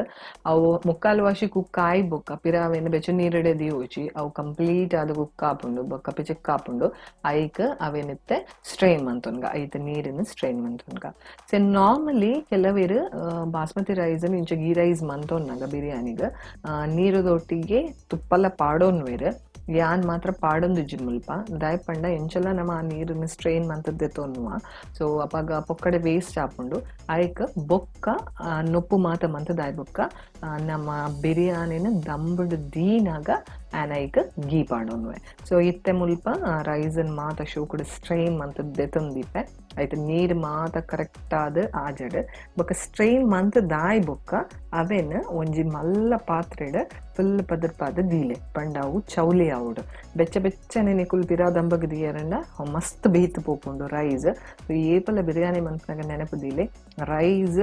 ಅವು ಮುಕ್ಕಾಲು ವಾಶಿ ಕುಕ್ ಆಯ್ ಬೊಕ್ಕ ಪಿರ ಅವೆನ್ ಬೆಚ್ಚ ನೀರಡೆ ದೀವೊಚಿ ಅವು ಕಂಪ್ಲೀಟ್ ಆದ್ ಕುಕ್ ಆಪುಂಡು ಬೊಕ್ಕ ಪಿಚಿಕ್ ಆಪುಂಡು. ಐಕ್ ಅವೆನಿತ್ತೆ ಸ್ಟ್ರೈನ್ ಮಂತೊನ್ಗ, ಐತ ನೀರಿನ ಸ್ಟ್ರೈನ್ ಮಂತೊನ್ಗ. ಸೊ ನಾರ್ಮಲಿ ಕೆಲವೆರ್ ಬಾಸ್ಮತಿ ರೈಸ್ ಇಂಚ ಗೀ ರೈಸ್ ಮಂತೊನ್ನಾಗ ಬಿರಿಯಾನಿಗ್ ನೀರುದೊಟ್ಟಿಗೆ ತುಪ್ಪಲ ಪಾಡೊನ್ವೆರ್. ಯಾನ್ ಮಾತ್ರ ಪಾಡೊಂದುಜ್ಜಿ ಮುಲ್ಪ ದಾಯೆ ಪಂಡ ಎಂಚಲ ನಮ ಆ ನೀರುನ್ ಸ್ಟ್ರೈನ್ ಮಂತುದ್ ದೆತೊನ್ನುವ. ಸೊ ಅಪಗ ಪೊಕ್ಕಡೆ ವೇಸ್ಟ್ ಆಪುಂಡು. ಐಕ್ ಬೊಕ್ಕ ನೊಪ್ಪು ಮಾತ ಮಂತುದ್ ಆಯ್ ಬೊಕ್ಕ ನಮ್ಮ ಬಿರಿಯಾನಿನ ದಂಬುಡು ದೀನಾಗ ಆನ್ ಐಕ್ ಗೀ ಪಾಡೊನ್ವೆ. ಸೊ ಇತ್ತೆ ಮುಲ್ಪ ರೈಸನ್ ಮಾತ ಶೋಕುಡು ಸ್ಟ್ರೈನ್ ಮಂತುದ್ ದೆತೊಂದಿಪ್ಪೆ. ಐತ ನೀರ್ ಮಾತ ಕರೆಕ್ಟ್ ಆದ್ ಆಜಡ್ ಬೊಕ್ಕ ಸ್ಟ್ರೈನ್ ಮಂತುದ್ ಆಯ್ ಬೊಕ್ಕ ಅವೆನ್ ಒಂಜಿ ಮಲ್ಲ ಪಾತ್ರೆಡ್ ಫುಲ್ ಪದರ್ಪಾದ್ ದೀಲೆ ಪಂಡ ಅವು ಚೌಲಿ ಆವೊಡು. ಬೆಚ್ಚ ಬೆಚ್ಚನೆ ನಿಕುಲು ಪಿರ ದಂಬಗ್ ದೀಯೆರಂಡ ಅವು ಮಸ್ತ್ ಬೇಯ್ತ್ ಪೋಪುಂಡು ರೈಸ್. ಏಪಲ ಬಿರಿಯಾನಿ ಮನ್ಪುನಗ ನೆನಪು ದೀಲೆ ರೈಸ್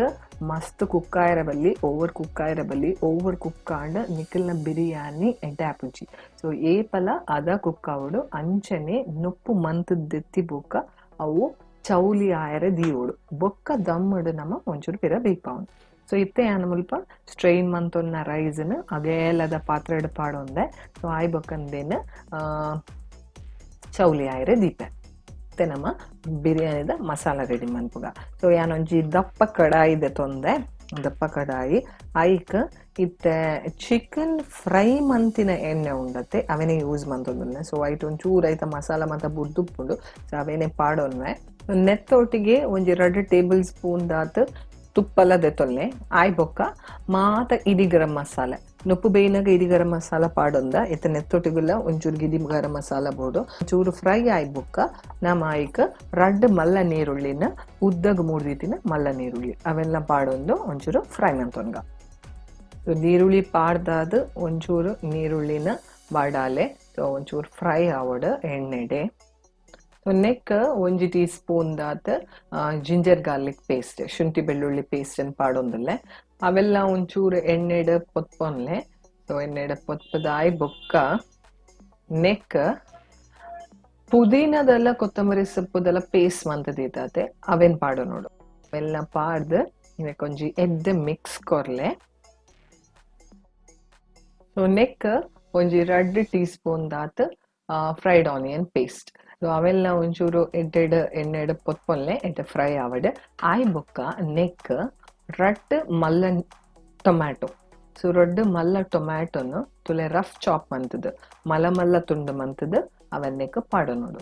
ಮಸ್ತ್ ಕುಕ್ ಆಯೆರೆ ಬಲ್ಲಿ, ಓವರ್ ಕುಕ್ ಆಯೆರೆ ಬಲ್ಲಿ. ಓವರ್ ಕುಕ್ ಆಂಡ ನಿಕಲ್ನ ಬಿರಿಯಾನಿ ಎಡ್ಡೆ ಆಪುಜಿ. ಸೊ ಏಪಲ ಅದ ಕುಕ್ ಆವೊಡು. ಅಂಚನೆ ನುಪ್ಪು ಮಂತುದ್ ದೆತ್ತಿ ಬೊಕ್ಕ ಅವು ಚೌಲಿ ಆಯೆರೆ ದೀವೊಡು. ಬೊಕ್ಕ ದಮ್ಮುಡು ನಮ ಒಂಚೂರು ಪಿರ ಬೇಯ್ಪಾವೊಡು. ಸೊ ಇತ್ತೆ ಯಾನ್ ಮುಲ್ಪ ಸ್ಟ್ರೈನ್ ಮಂತೊನ್ನ ರೈಸ್ನ್ ಅಗೇಲದ ಪಾತ್ರೆಡ್ ಪಾಡೊಂದೆ. ಸೊ ಆಯ್ ಬೊಕ್ಕಂದೇನ್ ಚೌಲಿ ಆಯೆರೆ ದೀಪೆ. ಇತ್ತೆ ನಮ ಬಿರಿಯಾನಿದ ಮಸಾಲ ರೆಡಿ ಮನ್ಪುಗ. ಸೊ ಯಾನೊಂಜಿ ದಪ್ಪ ಕಡಾಯಿ ದೆತೊಂದೆ, ದಪ್ಪ ಕಡಾಯಿ ಐಕ್ ಇತ್ತೆ ಚಿಕನ್ ಫ್ರೈ ಮಂತಿನ ಎಣ್ಣೆ ಉಂಡತ್ತೆ ಅವೆನೆ ಯೂಸ್ ಮಂತೊಂದುಲ್ಲೆ. ಸೊ ಐಟ್ ಒಂಚೂರು ಐತ ಮಸಾಲ ಮಾತ ಬುಡ್ದುಪ್ಪುಂಡು. ಸೊ ಅವೆನೆ ಪಾಡೊನ್ವೆ. ನೆತ್ತೊಟ್ಟಿಗೆ ಒಂಜಿ 2 ಟೇಬಲ್ ಸ್ಪೂನ್ ದಾತ್ ತುಪ್ಪಲ ದೆತೊನ್ಲೆ. ಆಯ್ ಬೊಕ್ಕ ಮಾತ ಇಡಿ ಗರಂ ಮಸಾಲೆ ನೊಪ್ಪು ಬೇಯ್ನಾಗ ಇಡಿ ಗರಂ ಮಸಾಲ ಪಾಡೊಂದ. ಇತ್ತೆ ನೆತ್ತೊಟ್ಟಿಗುಲ ಒಂಚೂರು ಇಡಿ ಗರಂ ಮಸಾಲ ಬೋಡು. ಒಂಚೂರು ಫ್ರೈ ಆಯ್ ಬೊಕ್ಕ ನಮ ಐಕ್ 2 ಮಲ್ಲ ನೀರುಳ್ಳಿನ ಉದ್ದಗ್ ಮೂರ್ದಿತ್ತಿನ ಮಲ್ಲ ನೀರುಳ್ಳಿ ಅವೆಲ್ಲ ಪಾಡೊಂದು ಒಂಚೂರು ಫ್ರೈ ಮಂತೊನ್ಗ. ಸೊ ನೀರುಳ್ಳಿ ಪಾಡ್ದಾದ್ ಒಂಚೂರು ನೀರುಳ್ಳಿನ ಬಾಡಾಲೆ. ಸೊ ಒಂಚೂರು ಫ್ರೈ ಆವೊಡು ಎಣ್ಣೆಡೆ. ಸೊ ನೆಕ್ ಒಂಜಿ ಟೀ ಸ್ಪೂನ್ ದಾತ್ ginger garlic paste ಶುಂಠಿ ಬೆಳ್ಳುಳ್ಳಿ ಪೇಸ್ಟ್ ಅನ್ ಪಾಡೊಂದುಲ್ಲೆ. ಅವೆಲ್ಲ ಒಂಚೂರು ಎಣ್ಣೆಡ್ ಪೊತ್ಪೊನ್ಲೆ. ಸೊ ಎಣ್ಣೆಡ್ ಪೊತ್ಪದಾಯ್ ಬೊಕ್ಕ ನೆಕ್ ಪುದೀನದೆಲ್ಲ ಕೊತ್ತಂಬರಿ ಸೊಪ್ಪುದೆಲ್ಲ ಪೇಸ್ಟ್ ಮಂತುದೀತಾತೆ ಅವೆನ್ ಪಾಡೊನೊಡು. ಅವೆಲ್ಲ ಪಾಡ್ದ್ ನೆಕ್ ಒಂಜಿ ಎಡ್ಡೆ ಮಿಕ್ಸ್ ಕೊರ್ಲೆ. ಸೊ ನೆಕ್ ಒಂಜಿ 2 ಟೀ ಸ್ಪೂನ್ ದಾತ್ fried onion paste. So ಅವೆಲ್ಲ ಒಂಚೂರು ಎಡ್ಡೆಡ್ ಎಣ್ಣೆಡ್ ಪೊತ್ಪೊನ್ಲೆ ಎಡ್ಡೆ ಫ್ರೈ ಆವಡ್. ಆಯ್ ಬೊಕ್ಕ ನೆಕ್ 2 ಮಲ್ಲ ಟೊಮ್ಯಾಟೊ. ಸೊ 2 ಮಲ್ಲ ಟೊಮ್ಯಾಟೊನು ತುಲೆ ರಫ್ ಚಾಪ್ ಮಂತುದು ಮಲ್ಲ ಮಲ್ಲ ತುಂಡು ಮಂತುದು ಅವೆನ್ ನೆಕ್ ಪಾಡೊನೊಡು.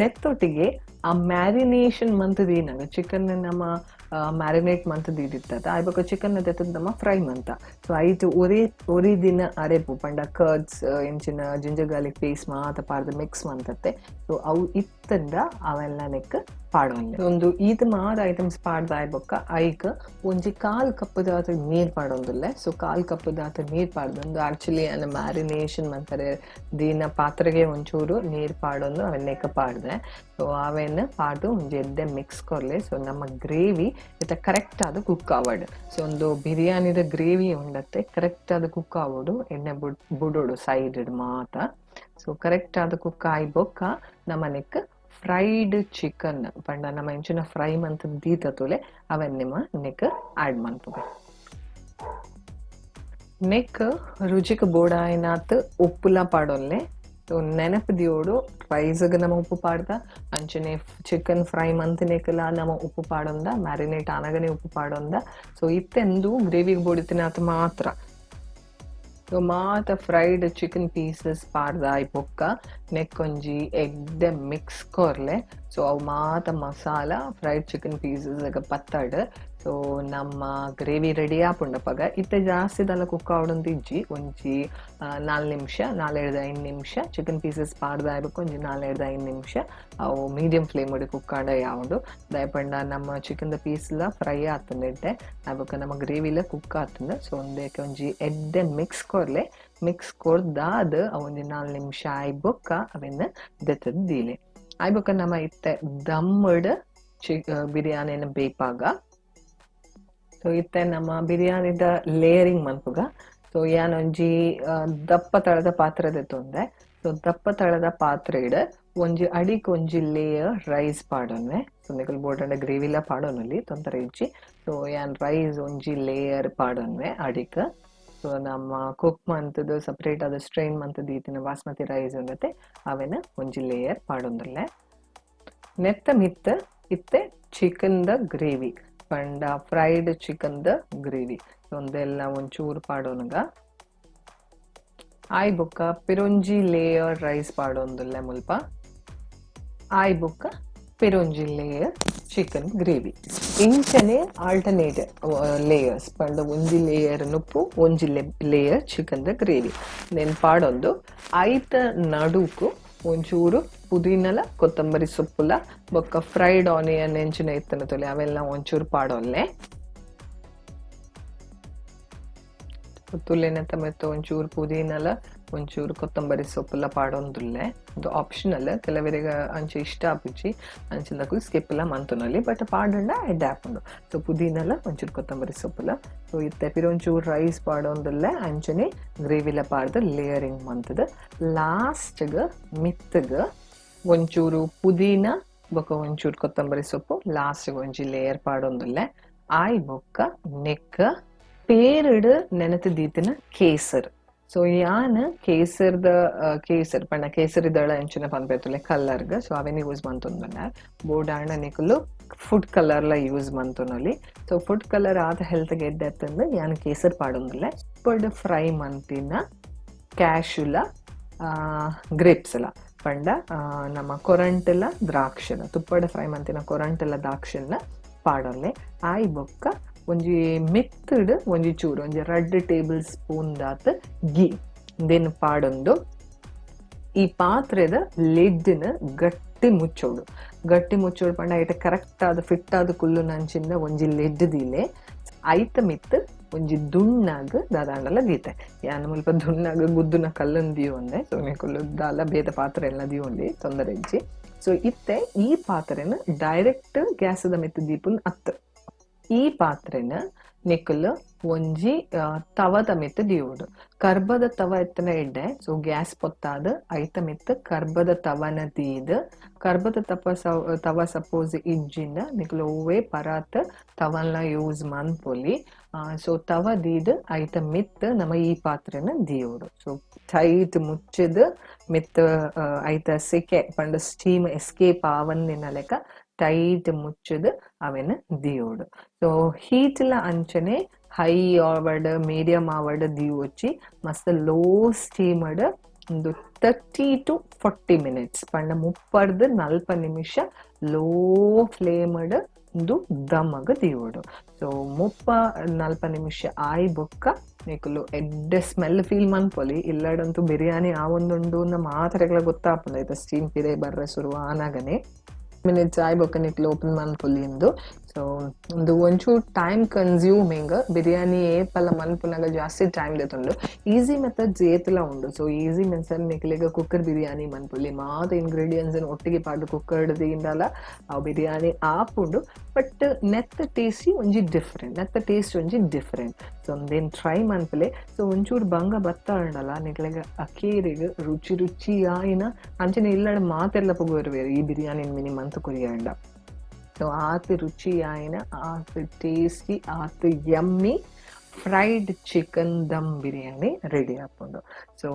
ನೆತ್ತೊಟ್ಟಿಗೆ ಆ ಮ್ಯಾರಿನೇಷನ್ ಮಂತುದೀನಾಗ ಚಿಕನ್ ನಮ ಮ್ಯಾರಿನೇಟ್ ಮಂತುದೀದಿತ್ತದ ಆಯ್ ಬೊಕ್ಕ ಚಿಕನ್ ದೆತ್ತುದ್ ನಮ ಫ್ರೈ ಮಂತ. ಸೊ ಐಟ್ ಒರಿ ದಿನ ಅರೆಪು ಪಂಡ ಕರ್ಡ್ಸ್ ಇಂಚಿನ ginger garlic paste ಮಾತ ಪಾಡ್ದ್ ಮಿಕ್ಸ್ ಮಂತತ್ತೆ. ಸೊ ಅವು ಇತ್ತಂಡ ಅವೆಲ್ಲ ನೆಕ್ ಪಾಡೊನ್ಲೆ. ಒಂದು ಈತ್ ಮಾತ ಐಟಮ್ಸ್ ಪಾಡ್ದಾಯ್ ಬೊಕ್ಕ ಐಕ್ ಒಂಜಿ ಕಾಲ್ ಕಪ್ಪುದಾತ್ ನೀರ್ ಪಾಡೊಂದುಲ್ಲೆ. ಸೊ ಕಾಲ್ ಕಪ್ಪುದಾತ್ ನೀರ್ ಪಾಡ್ದೊಂದು ಆಕ್ಚುಲಿ ಅನ್ನ ಮ್ಯಾರಿನೇಷನ್ ಮಂತಾರೆ ದೀನ ಪಾತ್ರೆಗೆ ಒಂಚೂರು ನೀರ್ ಪಾಡೊಂದು ಅವೆನ್ನೆಕ್ಕ ಪಾಡ್ದೆ. ಸೊ ಅವೆನ್ ಪಾಡ್ದು ಒಂಜಿ ಎಡ್ಡೆ ಮಿಕ್ಸ್ ಕೊರ್ಲೆ. ಸೊ ನಮ್ಮ ಗ್ರೇವಿ ಇತ್ತ ಕರೆಕ್ಟ್ ಆದ್ ಕುಕ್ ಆವಡ್. ಸೊ ಒಂದು ಬಿರಿಯಾನಿದ ಗ್ರೇವಿ ಉಂಡತ್ತೆ ಕರೆಕ್ಟ್ ಆದ್ ಕುಕ್ ಆವೊಡು, ಎಣ್ಣೆ ಬುಡೊಡು ಸೈಡ್ ಮಾತ. ಸೊ ಕರೆಕ್ಟ್ ಆದ್ ಕುಕ್ ಆಯಿ ಬೊಕ್ಕ ನಮನೆಕ್ ಫ್ರೈಡ್ ಚಿಕನ್ ಪಂಡ ನಮ್ಮ ಇಂಚಿನ ಫ್ರೈ ಮಂತ್ ದೀತ ತೂಲೆ ಅವೆನ್ ನಿಮ್ಮ ನೆಕ್ ಆಡ್ ಮನ್ಪುಗ. ನೆಕ್ ರುಚಿಕ್ ಬೋಡಾಯಿನಾತ್ ಉಪ್ಪುಲ ಪಾಡೊನ್ಲೆ. ಸೊ ನೆನಪು ದಿಯೋಡು ರೈಸ್ಗ್ ನಮ ಉಪ್ಪು ಪಾಡ್ದ ಅಂಚನೆ ಚಿಕನ್ ಫ್ರೈ ಮಂತಿನೆಕ್ಲ ನಮ ಉಪ್ಪು ಪಾಡೊಂದ, ಮ್ಯಾರಿನೇಟ್ ಆನಗನೆ ಉಪ್ಪು ಪಾಡೊಂದ. ಸೊ ಇತ್ತೆಂದು ಗ್ರೇವಿಗ್ ಬೋಡಿತ್ತಿನಾತ್ ಮಾತ್ರ. ಸೊ ಮಾತ fried chicken pieces ಪಾಡ್ದಾಯ್ ಬೊಕ್ಕ ನೆಕ್ಕೊಂಜಿ ಎಡ್ಡೆ ಮಿಕ್ಸ್ ಕೊರ್ಲೆ. ಸೊ ಅವು ಮಾತ ಮಸಾಲ fried chicken pieces ಪತ್ತಡ್. ಸೊ ನಮ್ಮ ಗ್ರೇವಿ ರೆಡಿ ಆಪುಂಡಪಗ ಇತ್ತೆ ಜಾಸ್ತಿ ದಾಲ ಕುಕ್ ಆವೊಡೊಂದು ಇಜ್ಜಿ. ಒಂಜಿ 4 ನಿಮಿಷ 4-5 ನಿಮಿಷ ಚಿಕನ್ ಪೀಸಸ್ ಪಾಡ್ದಾಯ್ ಬೊಕ್ಕ ಒಂಜಿ 4-5 ನಿಮಿಷ ಅವು ಮೀಡಿಯಂ ಫ್ಲೇಮ್ ಕುಕ್ ಆಂಡ ಯಾವುಂಡು. ದಾಯೆ ಪಂಡ ನಮ್ಮ ಚಿಕನ್ ದ ಪೀಸ್ ಲ ಫ್ರೈ ಆತುಂಡು ಎಡ್ಡೆ, ಬೊಕ್ಕ ನಮ್ಮ ಗ್ರೇವಿಲ ಕುಕ್ ಆತುಂಡು. ಸೊ ಉಂದೆಕ್ ಒಂಜಿ ಎಡ್ಡೆ ಮಿಕ್ಸ್ ಕೊರ್ಲೆ. ಮಿಕ್ಸ್ ಕೊರ್ದಾದ್ ಅವು ಒಂಜಿ 4 ನಿಮಿಷ ಆಯ್ ಬೊಕ್ಕ ಅವೆನ್ ದೆತ್ತದ್ ದೀಲೆ. ಆಯ್ ಬೊಕ್ಕ ನಮ್ಮ ಇತ್ತೆ ದಮ್ಮಡ್ ಬಿರಿಯಾನಿನ ಬೇಪಾಗ. ಸೊ ಇತ್ತೆ ನಮ್ಮ ಬಿರಿಯಾನಿದ ಲೇಯರಿಂಗ್ ಮನ್ಪುಗ. ಸೊ ಯಾನೊಂಜಿ ದಪ್ಪ ತಳದ ಪಾತ್ರೆ ದೆತ್ತೊಂದೆ. ಸೊ ದಪ್ಪ ತಳದ ಪಾತ್ರೆಡ್ ಒಂಜಿ ಅಡಿಕ್ ಒಂಜಿ ಲೇಯರ್ ರೈಸ್ ಪಾಡೊನ್ವೆ. ಸೊ ನಿಕುಲು ಬೋಡಂಡ ಗ್ರೇವಿಲ ಪಾಡೊನೊಲಿ ತೊಂದರೆ ಇಜ್ಜಿ. ಸೊ ಯಾನ್ ರೈಸ್ ಒಂಜಿ ಲೇಯರ್ ಪಾಡೊನ್ವೆ ಅಡಿಕ್. ಸೊ ನಮ್ಮ ಕುಕ್ ಮಂತುದು ಸಪರೇಟ್ ಆದ ಸ್ಟ್ರೈನ್ ಮಂತುದು ದೀತಿನ ಬಾಸ್ಮತಿ ರೈಸ್ ಉಂಡತೆ ಅವೆನ ಒಂಜಿ ಲೇಯರ್ ಪಾಡೊಂದುಲ್ಲೆ. ನೆತ್ತ ಮಿತ್ತ ಇತ್ತೆ ಚಿಕನ್ ದ ಗ್ರೇವಿ ಪಂಡ ಫ್ರೈಡ್ ಚಿಕನ್ ದ ಗ್ರೇವಿ ಒಂದೆಲ್ಲ ಒಂಚೂರು ಪಾಡೊನುಗ. ಆಯ್ ಬೊಕ್ಕ ಪಿರೊಂಜಿ ಲೇಯರ್ ರೈಸ್ ಪಾಡೊಂದುಲ್ಲೆ ಮುಲ್ಪ. ಆಯ್ ಬೊಕ್ಕ ಪಿರೊಂಜಿ layer chicken gravy. ಇಂಚನೆ ಆಲ್ಟರ್ನೇಟ್ ಲೇಯರ್ಸ್ ಪಂಡ ಒಂಜಿ ಲೇಯರ್ ನುಪ್ಪು ಒಂಜಿ ಲೇಯರ್ ಚಿಕನ್ ದ ಗ್ರೇವಿ ನೆನ್ ಪಾಡೊಂದು ಐತ ನಡುಕು ಒಂಚೂರು ಪುದೀನಲ ಕೊತ್ತಂಬರಿ ಸೊಪ್ಪುಲ ಬೊಕ್ಕ ಫ್ರೈಡ್ ಆನಿಯನ್ ಎಂಚಿನ ಇತ್ತನ ತೊಲೆ ಅವೆಲ್ಲ ಒಂಚೂರು ಪಾಡೊನ್ಲೆ. ತುಲೆನೆತ್ತ ಮಿತ್ತ್ ಒಂಚೂರು ಪುದೀನಲ ಒಂಚೂರು ಕೊತ್ತಂಬರಿ ಸೊಪ್ಪುಲ ಪಾಡೊಂದುಲ್ಲೆ. ಉಂದು ಆಪ್ಷನಲ್, ಕೆಲವರಿಗೆ ಅಂಚ ಇಷ್ಟ ಆಪುಜಿ ಅಂಚಿನಕುಲು ಸ್ಕಿಪ್ ಲ ಮಂತೊನೊಲಿ, ಬಟ್ ಪಾಡುಂಡ ಎಡ್ಡೆ ಆಪುಂಡು. ಸೊ ಪುದೀನಲ ಒಂಚೂರು ಕೊತ್ತಂಬರಿ ಸೊಪ್ಪುಲ. ಸೊ ಇತ್ತೆ ಪಿರ ಒಂಚೂರು ರೈಸ್ ಪಾಡೊಂದುಲ್ಲೆ ಅಂಚನೆ ಗ್ರೇವಿಲ ಪಾಡ್ದ್ ಲೇಯರಿಂಗ್ ಮಂತುದು ಲಾಸ್ಟ್ ಗ್ ಮಿತ್ತುಗ್ ಒಂಚೂರು ಪುದೀನ ಬೊಕ ಒಂಚೂರು ಕೊತ್ತಂಬರಿ ಸೊಪ್ಪು ಲಾಸ್ಟ್ ಗ್ ಒಂಜಿ ಲೇಯರ್ ಪಾಡೊಂದುಲ್ಲೆ. ಆಯ್ ಬೊಕ್ಕ ನೆಕ್ ಪೇರುಡು ನೆನತ್ ದೀತಿನ ಕೇಸರ್. ಸೊ ಯಾನ್ ಕೇಸರ್ದ ಕೇಸರ್ ಪಂಡ ಕೇಸರಿ ದಳ ಎಂಚಿನ ಪನ್ಪೆರ್ತುಲೆ ಕಲರ್ಗ್. ಸೊ ಅವೆನ್ ಯೂಸ್ ಮಂತೊಂದುಲ್ಲೆ. ಬೋಡಾಂಡ ನಿಕುಲು ಫುಡ್ ಕಲರ್ ಲ ಯೂಸ್ ಮಂತೊನೊಲಿ. ಸೊ ಫುಡ್ ಕಲರ್ ಆತ ಹೆಲ್ತ್ ಗ್ ಎಡ್ಡೆ ಅತ್ತಂದ್ ಯಾನ್ ಕೇಸರ್ ಪಾಡೊಂದುಲ್ಲೆ. ಪಡ್ ಫ್ರೈ ಮಂತಿನ ಕ್ಯಾಶುಲ ಗ್ರೇಪ್ಸ್ ಲ ಪಂಡ ನಮ್ಮ ಕೊರಂಟಲ ದ್ರಾಕ್ಷಿಲ ತುಪ್ಪಡ ಫ್ರೈ ಮಂತಿನ ಕೊರಂಟಲ ದ್ರಾಕ್ಷಿಲ ಪಾಡೊನ್ಲೆ. ಆಯ್ ಬೊಕ್ಕ ಒಂಜಿ ಮಿತ್ತುಡ್ ಒಂಜಿ ಚೂರು ಒಂಜಿ 2 ಟೇಬಲ್ ಸ್ಪೂನ್ ದಾತ್ ಗೀ ಇಂದೆನ್ ಪಾಡೊಂದು ಈ ಪಾತ್ರೆದ ಲಿಡ್ ನ್ ಗಟ್ಟಿ ಮುಚ್ಚೋಡು. ಗಟ್ಟಿ ಮುಚ್ಚೋಡು ಪಂಡ ಐಟ್ ಕರೆಕ್ಟ್ ಆದ್ ಫಿಟ್ ಆದ್ ಕುಲ್ಲುನಂಚಿಂದ ಒಂಜಿ ಲಿಡ್ ದೀಲೆ. ಐತ ಮಿತ್ತ್ ಒಂಜಿ ದುಣ್ಣಾಗ್ ದಾದಾಂಡಲ ದೀತೆ. ಯಾನ್ ಮುಲ್ಪ ದುಣ್ಣಾಗ್ ಗುದ್ದುನ ಕಲ್ಲುನ್ ದೀವೊಂದೆ. ಸೊ ನಿಕುಲು ದಾಲ ಬೇತೆ ಪಾತ್ರೆ ಎಲ್ಲ ದೀವೊಂಡಿ ತೊಂದರೆ ಇಜ್ಜಿ. ಸೊ ಇತ್ತೆ ಈ ಪಾತ್ರೆನ್ ಡೈರೆಕ್ಟ್ ಗ್ಯಾಸ್ ದ ಮಿತ್ತ್ ದೀಪುನ್ ಅತ್ತ್. ಈ ಪಾತ್ರೆನ್ ನಿಕುಲು ಒಂಜಿ ತವದ ಮಿತ್ತ್ ದೀವೊಡು. ಕರ್ಬದ ತವ ಇತ್ತನ ಎಡ್ಡೆ. ಸೊ ಗ್ಯಾಸ್ ಪೊತ್ತಾದ್ ಐತ ಮಿತ್ತ್ ಕರ್ಬದ ತವನ ದೀದ್ ಕರ್ಬದ ತವ ಸಪೋಸ್ ಇಜ್ಜಿಂಡ ನಿಕುಲು ಒವ್ವೇ ಪರಾತ್ ತವನ್ಲ ಯೂಸ್ ಮನ್ಪೊಲಿ. ಸೊ ತವ ದೀದ್ ಐತ ಮಿತ್ತ್ ನಮ ಈ ಪಾತ್ರೆನ್ ದೀವೊಡು. ಸೊ ಟೈಟ್ ಮುಚ್ಚಿದ್ ಮಿತ್ತ್ ಐತ ಸೆಕೆ ಪಂಡ ಸ್ಟೀಮ್ ಎಸ್ಕೇಪ್ ಆವಂದಿನ ಲೆಕ್ಕ ಟೈಟ್ ಮುಚ್ಚಿದ್ ಅವೆನ್ ದೀವೊಡು. ಸೊ ಹೀಟ್ ಲ ಅಂಚನೆ ಹೈ ಆವಡ್ ಮೀಡಿಯಂ ಆವಡ್ ದೀವೊಚ್ಚಿ ಮಸ್ತ್ ಲೋ ಸ್ಟೀಮ್ ಡ್ ಉಂದು 30 ಟು 40 ಮಿನಿಟ್ಸ್ ಪಂಡ 30 40 ನಿಮಿಷ ಲೋ ಫ್ಲೇಮ್ ಡ್ ಉಂದು ದಮಗ್ ದೀವೊಡು. ಸೊ 30 40 ನಿಮಿಷ ಆಯ್ ಬೊಕ್ಕ ನಿಕುಲು ಎಡ್ಡೆ ಸ್ಮೆಲ್ ಫೀಲ್ ಮನ್ಪೊಲಿ. ಇಲ್ಲಡಂತೂ ಬಿರಿಯಾನಿ ಆವೊಂದುಂಡು ಮಾತೆರೆಗ್ಲ ಗೊತ್ತಾಪುಂಡು ಐತ ಸ್ಟೀಮ್ ಪಿದಯಿ ಬರ್ರೆ ಸುರು ಆನಗನೆ. ಮಿನಿಟ್ಸ್ ಆಯಿ ಬೊಕ್ಕ ನಿಕ್ಲು ಓಪನ್ ಮನ್ಪೊಲಿ ಇಂದು. ಸೊ ಉಂದು ಒಂಚೂರು ಟೈಮ್ ಕನ್ಸ್ಯೂಮಿಂಗ್. ಬಿರಿಯಾನಿ ಏಪಲ ಮನ್ಪುನಗ ಜಾಸ್ತಿ ಟೈಮ್ ದೆತುಂಡು. ಈಸಿ ಮೆಥಡ್ಸ್ ಏತಲ ಉಂಡು. ಸೊ ಈಸಿ ಮೆಥಡ್ ನಿಕ್ಲೆಗ್ ಕುಕ್ಕರ್ ಬಿರಿಯಾನಿ ಮನ್ಪೊಲಿ. ಮಾತ ಇಂಗ್ರೀಡಿಯೆಂಟ್ಸ್ ಒಟ್ಟಿಗೆ ಪಾಡ್ದ್ ಕುಕ್ಕರ್ ದೀಂಡಲ ಅವು ಬಿರಿಯಾನಿ ಆಪುಂಡು. ಬಟ್ ನೆತ್ತ ಟೇಸ್ಟಿ ಒಂಜಿ ಡಿಫ್ರೆಂಟ್, ನೆತ್ತ ಟೇಸ್ಟ್ ಒಂಜಿ ಡಿಫ್ರೆಂಟ್. ಸೊ ಉಂದೆನ್ ಟ್ರೈ ಮನ್ಪುಲೆ. ಸೊ ಒಂಚೂರು ಬಂಗ ಬತ್ತಾಂಡಲ ನಿಕ್ಲೆಗ್ ಅಕೇರಿಗ್ ರುಚಿ ರುಚಿ ಆಯಿನ ಅಂಚನೆ ಇಲ್ಲಡ್ ಮಾತೆರ್ಲ ಪುಗರುವೆರ್ ಈ ಬಿರಿಯಾನಿ ಮಿನಿ ಮಂತ್ ಕೊರಿಯಂಡ. ಸೊ ಆತ್ ರುಚಿ ಆಯಿನ, ಆತ್ ಟೇಸ್ಟಿ, ಆತ್ yummy fried chicken dum biryani ready ಆಪುಂಡು. ಸೊ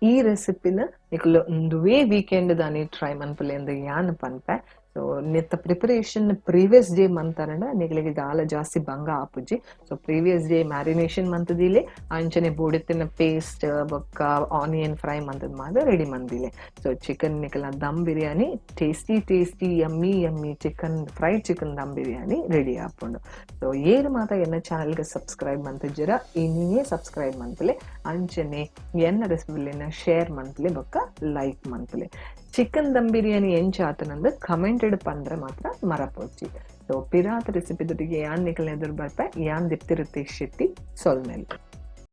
ಈ ರೆಸಿಪಿನ ನಿಕುಲು ಉಂದುವೇ ವೀಕೆಂಡ್ ದಾನಿ ಟ್ರೈ ಮನ್ಪುಲೆ ಅಂದ್ ಯಾನ್ ಪನ್ಪೆ. ಸೊ ನೆತ್ತ ಪ್ರಿಪರೇಷನ್ ಪ್ರೀವಿಯಸ್ ಡೇ ಮಂತರಂಡ ನಿಕ್ಲೆಗ್ ದಾಲ ಜಾಸ್ತಿ ಬಂಗ ಆಪುಜಿ. ಸೊ ಪ್ರೀವಿಯಸ್ ಡೇ ಮ್ಯಾರಿನೇಷನ್ ಮಂತುದಿಲೆ, ಅಂಚನೆ ಬೋಡಿತ್ತಿನ ಪೇಸ್ಟ್ ಬೊಕ್ಕ ಆನಿಯನ್ ಫ್ರೈ ಮಂತದ್ ಮಾತ ರೆಡಿ ಮಂದಿಲೆ. ಸೊ chicken ನಿಕಲ್ನ dum biryani, tasty tasty yummy yummy chicken fried chicken dum biryani ready ಆಪುಂಡು. ಸೊ ಏರ್ ಮಾತ ಎನ್ನ ಚಾನಲ್ಗೆ ಸಬ್ಸ್ಕ್ರೈಬ್ ಮಂತಿಜ್ಜರ, ಇನಿಯೇ ಸಬ್ಸ್ಕ್ರೈಬ್ ಮನ್ಪುಲೆ. ಅಂಚನೆ ಎನ್ನ ರೆಸಿಪಿಲೆನ್ ಶೇರ್ ಮನ್ಪುಲೆ ಬೊಕ್ಕ ಲೈಕ್ ಮನ್ಪುಲೆ. ಚಿಕನ್ ದಮ್ ಬಿರಿಯಾನಿ ಎಂಚ ಆತನಂದ್ ಕಮೆಂಟೆಡ್ ಪಂಡ್ರೆ ಮಾತ್ರ ಮರಪೊಚ್ಚಿ. ಸೊ ಪಿರಾತ ರೆಸಿಪಿ ದೊಟ್ಟಿಗೆ ಯಾನ್ ನಿಕಲ್ನ ಎದುರು ಬರ್ಪೆ. ಯಾನ್ ದೀಪ್ತಿ ರಿತೇಶ್ ಶೆಟ್ಟಿ, ಸೊಲ್ಮೆಲ್.